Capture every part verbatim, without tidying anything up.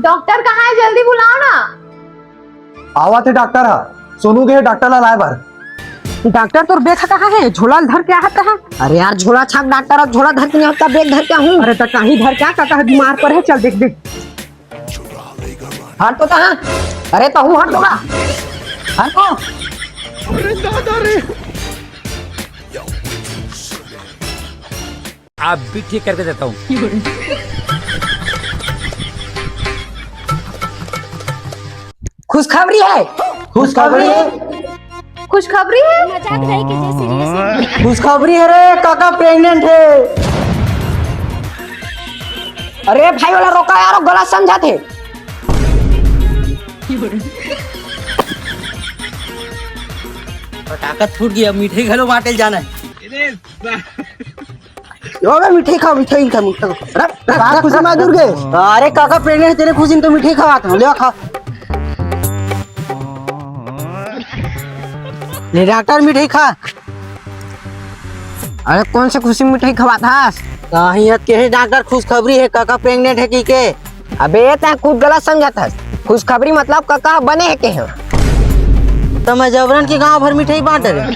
Doctor कहाँ है, जल्दी बुलाओ ना। आवत हे डॉक्टर ह, सोनू गे हे डॉक्टर ला लाए बर। डॉक्टर तोर बेग ह कहाँ हे? झोला ल धर के आहत कहाँ? अरे यार, झोला छाप डॉक्टर, अब झोला धर के नहीं आता, बेग धर के आहूँ। अरे त कहीं धर के आ, काका ह बीमार पर हे, चल देख देख। हट तो कहाँ? अरे तहूँ हट तो का? हट तो। अरे दादा रे। आप भी ठीक करके देता हूँ। खुशखबरी है। खुशखबरी है। खुशखबरी है। मजाक नहीं कीजिए, सीरियस है। खुशखबरी है रे, काका प्रेग्नेंट है। अरे भाई वाला रोका यार, गलत समझा थे। पटाखा फूट गया, मिठाई घलो बांटे जाना है। यो बे, मिठाई खा, मिठाई खा, मिठाई खा। रख, रख, का रख, खुशी रख। मार दूर के? अरे काका, प्रेग्नेंट, तेरे खुशी में तो मिठाई खवात हूँ, ले खा। ले डॉक्टर, मिठाई खा। अरे कौन से खुशी में मिठाई खवात हस? कहीं हत के डॉक्टर, खुशखबरी है, काका प्रेग्नेंट है की के? अबे तैं कुछ गलत समझत हस। खुशखबरी मतलब काका बने है के हैं। तो मैं जबरन के गांव भर मिठाई बांट रहे।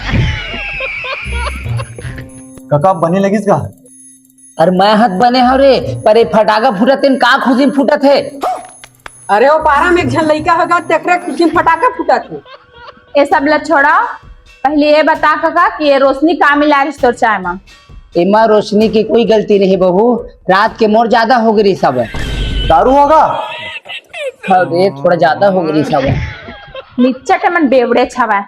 काका बने लगिस का? अरे मैं हत बने हव रे, पर ये फटाका फूटत तेन का खुशी में फूटत हे? अरे वो पारा में एक झन लइका होगा, तेकरे खुशी में फटाका फूटत हे। ये सब ल छोड़ा, पहले ये बता काका कि ये रोशनी का मिला रहिस तोर चाय मा? एमा रोशनी की कोई गलती नहीं बहू, रात के मोर ज्यादा हो गई सब। दारू होगा? हाँ रे, थोड़ा ज्यादा हो गई सब। निच्चट मन बेवड़े छवा।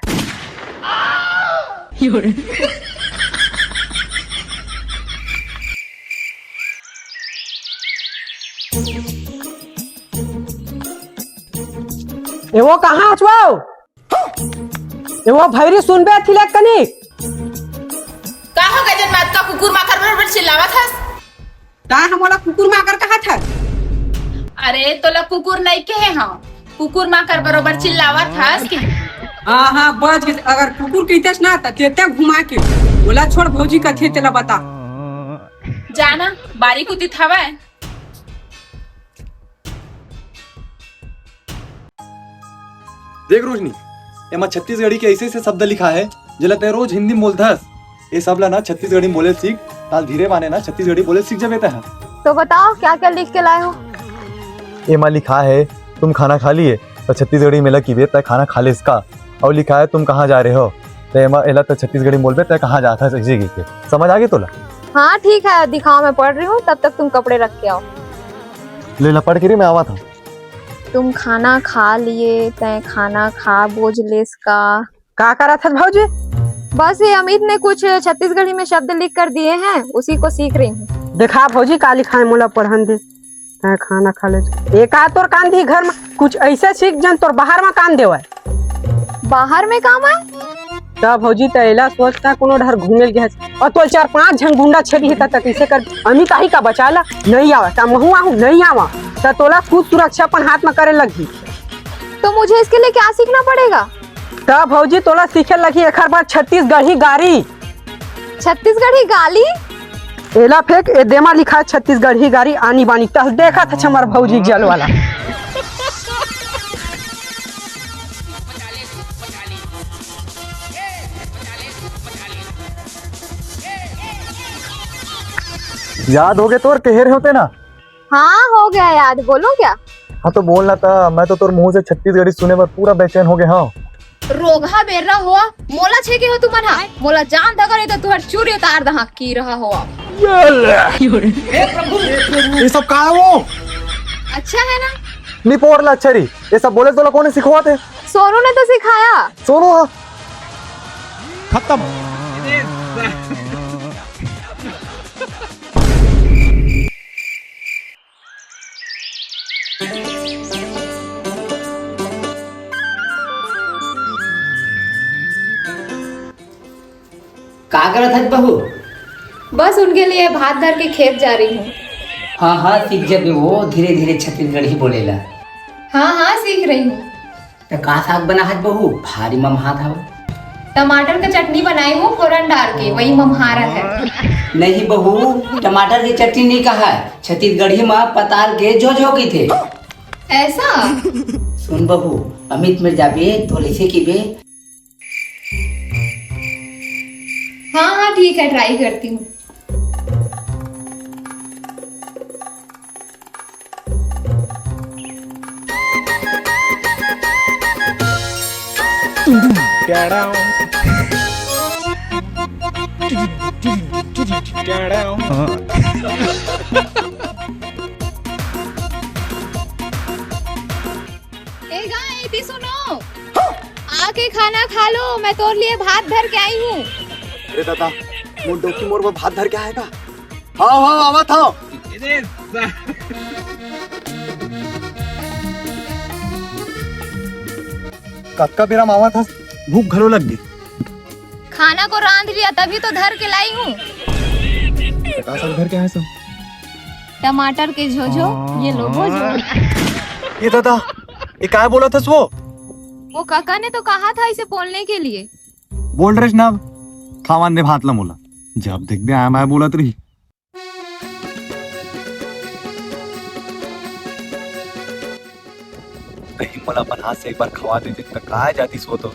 ए वो कहाँ हच वो? ए वो भैरी सुनबे अथी ले कनी। का हो गजन मात का कुकुर माकर बरोबर चिल्लावत हस? का हमोला कुकुर माकर कहत हस? अरे तोला कुकुर नहीं कहे हव, कुकुर माकर बरोबर चिल्लावत हस के? हाँ हाँ बच गइस, अगर कुकुर कहितेस ना त तेते घुमा के। ओला छोड़ भौजी कथे तेला बता। जाना बारी कुतित हवय। देख रोशनी, एमा छत्तीसगढ़ी के ऐसे ऐसे शब्द लिखा है, जेला तैं रोज हिंदी में बोलथस। ये सब ला ना छत्तीसगढ़ी में बोले सीख, ताल धीरे बाने ना छत्तीसगढ़ी बोले सीख जबे तैं ह। तो बताओ क्या क्या लिख के लाए हो? एमा लिखा है, तुम खाना खा लिए, तो छत्तीसगढ़ी में लगी बे तैं खाना खा लेस का? और लिखा है, तुम कहाँ जा रहे हो? तो एमा एला तो छत्तीसगढ़ी में बोलबे तैं कहाँ जात हस, ऐसे कहिके। समझ आ गई तोला? हाँ ठीक है, दिखाओ मैं पढ़ रही हूँ, तब तक तुम कपड़े रख के आओ। ले ला पढ़ के रे, मैं आवत हूँ। तुम खाना खा लिए, तैं खाना खा बोझ लेस का? का करत हस भौजी? बस ये अमित ने कुछ छत्तीसगढ़ी में शब्द लिख कर दिए हैं, उसी को सीख रही हूँ। देखा भौजी का लिखा है, मोला पढ़न दे। तैं खाना खा ले। ए का तोर कान दी घर में? कुछ ऐसे सीख जन तोर बाहर में कान देवय। बाहर में काम आय? त भौजी त एला सोचता कोनो डहर घूमे ल गए हस। और तोल चार पांच झन गुंडा छेदी हे त, त कइसे कर? अमी काही का बचा ला? नहीं आवा। त महू आहूं, नहीं आवा। त तोला खुद सुरक्षा अपन हाथ में करे लगही। तो मुझे इसके लिए क्या सीखना पड़ेगा? त भौजी तोला सीखे लगही एखर बर छत्तीसगढ़ी गारी। छत्तीसगढ़ी गाली? एला फेंक, ए देमा लिखा है छत्तीसगढ़ी गारी आनी बानी। तह देखा था हमर भौजी के जलवा ला। याद होगे तोर, कहे रहे होते ना। हाँ, हो गया याद, बोलूं क्या? हाँ, तो बोल ना ता, मैं तो तोर मुंह से छत्तीसगढ़ी सुने बर पूरा बेचैन हो गया हूँ। रोगहा बेर्रा हो, मोला छेके हो तुमन हा, मोला जान दगा नहीं तो तुहर चूरी उतार दहा की रहा हो। ये सब का है वो? अच्छा है ना? निपोर ला छरी, ये सब बोले तोला कोने सिखवाते? सोनू ने तो सिखाया। सोनू हा? खत्म। का करत हस बहू? बस उनके लिए भात धर के खेत जा रही हूँ। हाँ हाँ, सीख जबे वो, धीरे धीरे छत्तीसगढ़ी बोलेला। हाँ हाँ, सीख रही हूँ। त का साग बना हस बहू? भारी ममहात हवय। टमाटर का चटनी बनाई हूँ फोरन डाल के, वही ममहारा है। नहीं बहू, टमाटर की चटनी नहीं कहा है, छत्तीसगढ़ी में पताल के झोझो कहिथे। ऐसा? सुन बहू, अमित मेर जाबे तो लिखे की बे। हाँ हाँ, ठीक है, ट्राई करती हूँ। ए गा, एती सुनो, आके खाना खा लो, मैं तोर लिए भात धर के आई हूँ। अरे दादा, मोर डौकी मोर बर भात धर के आएगा। हाँ हाँ, आवत हव। कतका बेरा म आवत हस, भूख घलो लग गे। खाना को रांध लिया, तभी तो धर के लाई हूँ। का साग धर के आए हस? टमाटर के झोझो, ये लो भोजो। ये दादा, ये काय बोलत हस वो? वो काका ने तो कहा था इसे बोलने के लिए। बोल रहे ना, खावन दे भात ला मोला। जब देखबे आय माय बोलत रही। कहीं मोला अपन हाथ से एक बार खवा देते त काय जाती सो तो।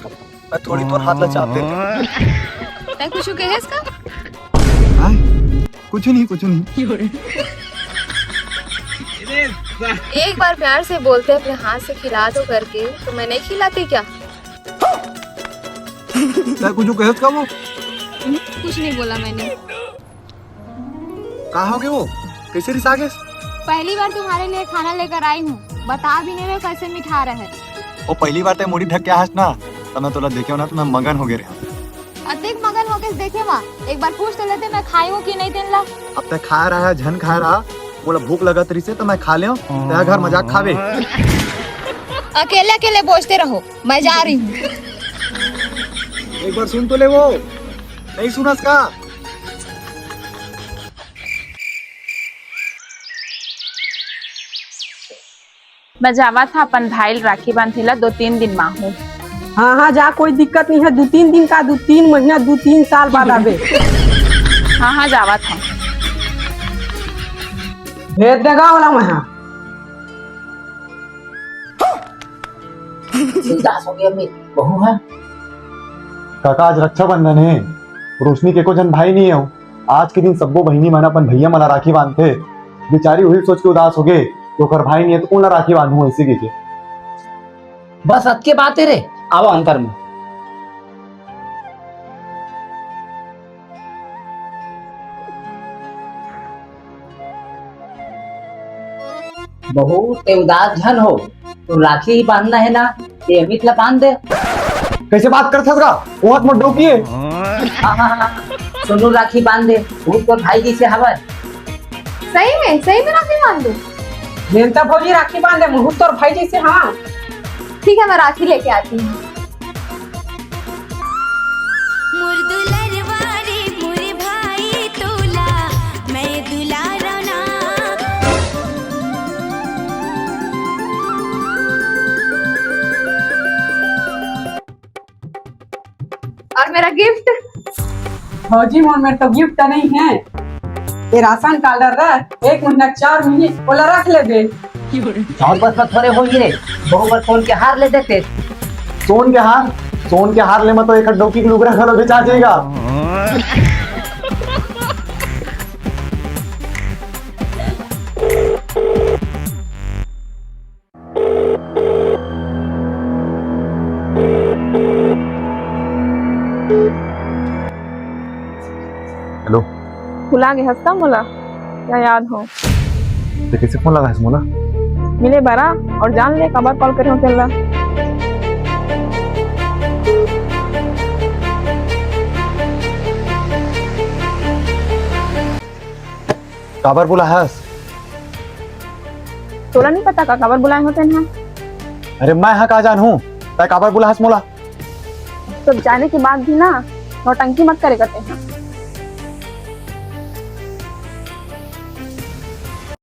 मैं थोड़ी तोर हाथ ला चाप देते। तै कुछ कहेस का? हाँ? कुछ नहीं, कुछ नहीं। एक बार प्यार से बोलते, अपने हाथ से खिला दो करके, तो मैं नहीं खिलाती क्या? तै कुछ कहेस का वो? कुछ नहीं बोला मैंने। का हो गे वो? कैसे रिसा गेस? पहली बार तुम्हारे लिए खाना लेकर आई हूँ, बता भी नहीं रहे कैसे मिठा रहे। वो पहली बार तै मुड़ी ढक के आहस ना, त मैं तोला देखेव ना, त मैं मगन हो गे रहेंव। अतेक मगन होके देखे मा, एक बार पूछ तो लेते मैं खाई हूँ कि नहीं तेन ला। अब तै खाय रहा, झन खाय रहा, मोला भूख लगत रहिसे त मैं खा लेंव, तै घर मजाक खाबे। अकेले अकेले बोजते रहो, मैं जा रही हूँ। एक बार सुन तो ले वो, नहीं सुनस का? मैं जावत हा अपन भाई ल राखी बांधे ला, दो तीन दिन मा हूँ। हाँ हाँ जा, कोई दिक्कत नहीं है, दू तीन दिन का, दू तीन महीना, दू तीन साल बाद आबे। हाँ हाँ, जावत हा। भेज देगा वाला मैं। हाँ। उदास हो गया मैं, बहू है। काका, आज रक्षाबंधन है, रोशनी के को झन भाई नहीं है। आज के दिन सब्बो बहिनी मन अपन भैया मन ला राखी बांधथे। बेचारी उही सोच के उदास हो गे कि ओकर भाई नहीं है तो कोन ला राखी बांधहूं, ऐसे कहिके। बस अतके बात है रे, आवा अंदर में। बहू, ते उदास झन हो, तो राखी ही बांधना है ना, ते अमित ला बांध दे। कैसे बात करथस गा? वो हाथ मत डोकिए। हाँ, हाँ, हाँ। सुनू, राखी बांध दे, वो तो भाई जैसे हवय। सही में, सही में राखी बांध दू? जयंता भौजी, राखी बांध दे, मुहूर्त और भाई जैसे, हाँ। ठीक है, मैं राखी लेके आती हूँ। मोर दुलरवा रे मोर भाई तोला मैं दुलारव ना। और मेरा गिफ्ट? भौजी, मोर मेर तो गिफ्ट नहीं है। ये राशन कार्ड रह, एक महीना चार महीने ओला रख लेबे। चार बस में थोड़े होई रे, बहू बर सोन के हार ले देते। सोन के हार? सोन के हार ले में तो एक डौकी के लुगरा घलो बेचा जाएगा। हेलो। भुला गे हस का मोला? क्या याद हो? ते कैसे फोन लगा हस मोला? मिले बर आ, और जान ले काबर कॉल करे हो तेला। काबर बुलाहस? तोला नहीं पता का काबर बुलाए होते हैं? अरे मैं हा का जानहूं, तै काबर बुलाहस मोला? सब जाने के बाद भी ना नौटंकी मत करे करते हैं।